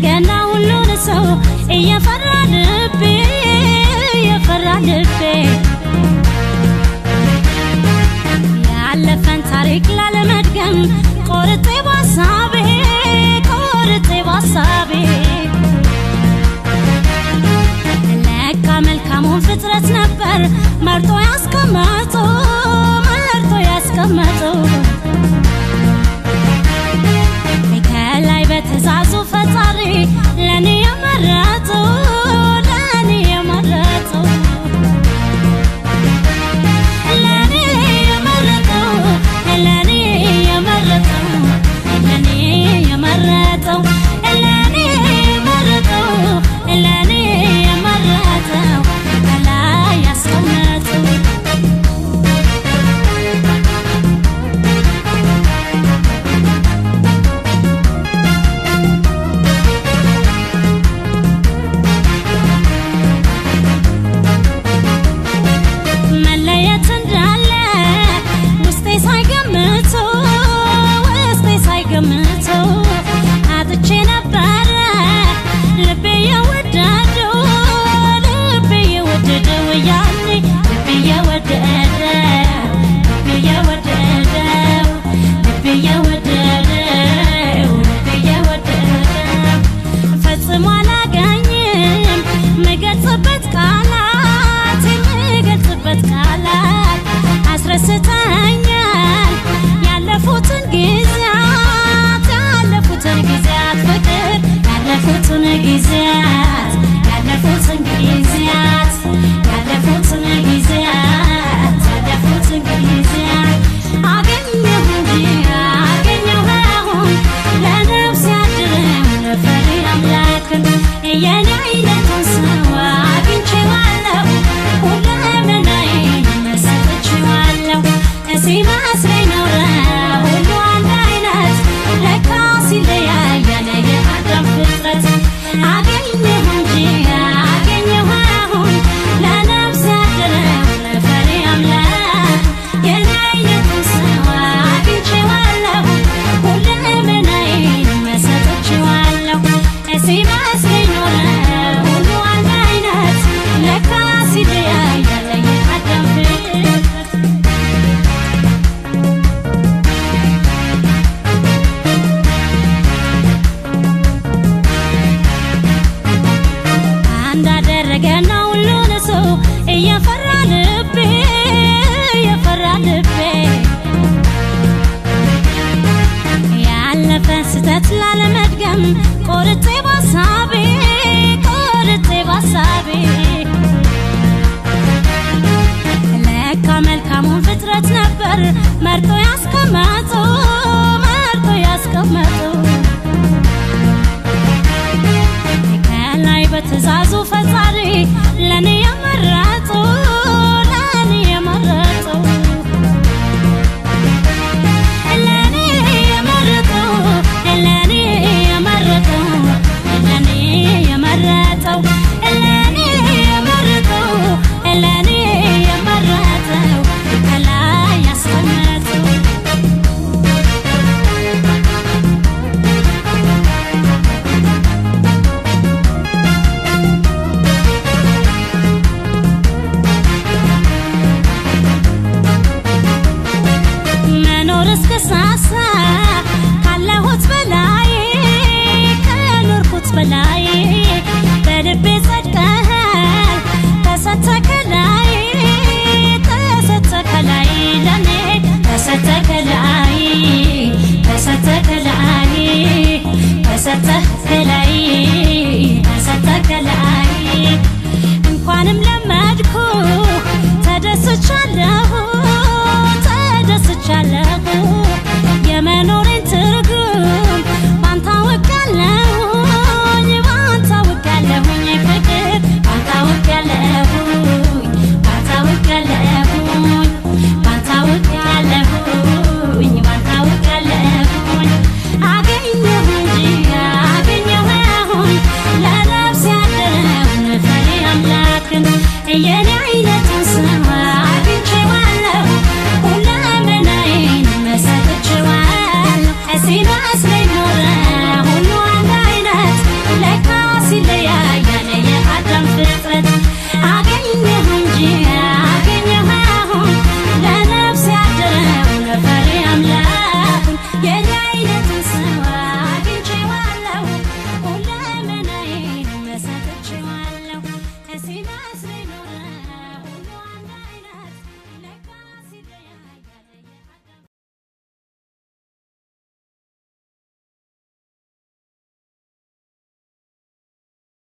አደረገና ሁሉን ሰው እየፈራ ልቤ እየፈራ ልቤ ያለፈን ታሪክ ላለመድገም ቆርጬ ባሳቤ ቆርጬ ባሳቤ ለካ መልካሙን ፍጥረት ነበር መርጦ ያስቀመጠው መርጦ ያስቀመጠው ከላይ በትእዛዙ ፈጣሪ ለኔ የመረጠው ለኔ የመረጠው ለኔ የመረጠው ለኔ የመረጠው ለኔ የመረጠው ለኔ የመረጠው ለኔ የመረጠው ከላይ ያስቀመጠው መለየት እንዳለ ውስጤ ሳይገምተው ውስጤ ሳይገምተው አጥቼ ነበረ ልቤ የወደደው ልቤ የወደደው ያኔ ልቤ የወደደው ልቤ የወደደው ልቤ የወደደው ልቤ የወደደው ፈጽሞ አላገኝም ምገልጽበት ቃላት የምገልጽበት ቃላት አስረስተኛል ያለፉትን ጊዜያት ያለፉትን ጊዜያት ፍቅር ያለፉትን ጊዜያት ያለፉትን ጊዜያት ያለፉትን ጊዜያት ያለፉትን ጊዜያት አገኘሁ እንጂ አገኘሁ አሁን ለነፍስ ያድረውን ፈሪ አምላክን የኔ አይነቱን ሰው አግኝቼዋለሁ ሁለመናዬን ሰጥቼዋለሁ ሲመስለኝ ኖረ ሁሉ አንድ አይነት ለካ ሲለያይ የአዳም ፍጥረት አገኘሁ እንጂ አገኘሁ አሁን ለነፍስ ያደረውን ፈሪ አምላክ የኔ አይነቱን ሰው አግኝቼዋለሁ ሁለመናዬን ሰጥቼዋለሁ ሲመስለኝ ኖረ ሁሉ አንድ አይነት ለካ ሲለያይ የአዳም ፍጥረት አንድ አደረገና ሁሉን ሰው እየፈራ ልቤ እየፈራ ልቤ ያለፈን ስህተት ላለመድገም ቆርጬ ባሳቤ ቆርጬ ባሳቤ ለካ መልካሙን ፍጥረት ነበር መርጦ ያስቀመጠው መርጦ ያስቀመጠው ከላይ በትእዛዙ ፈጣሪ ለኔ የመረጠው ለኔ የመረጠው ለኔ የመረጠው ለኔ የመረጠው ለኔ የመረጠው ለኔ የመረጠው ለኔ የመረጠው ከላይ ያስቀመጠው መኖር እስክሳሳ ካለሁት በላይ ከኖርኩት በላይ በልቤ ጸድቀሃል ተሰጥተ ከላይ ተሰጥተ ከላይ ለኔ ተሰጥተ ከላይ ተሰጥተ ከላይ ተሰጥተ ከላይ ተሰጥተ ከላይ እንኳንም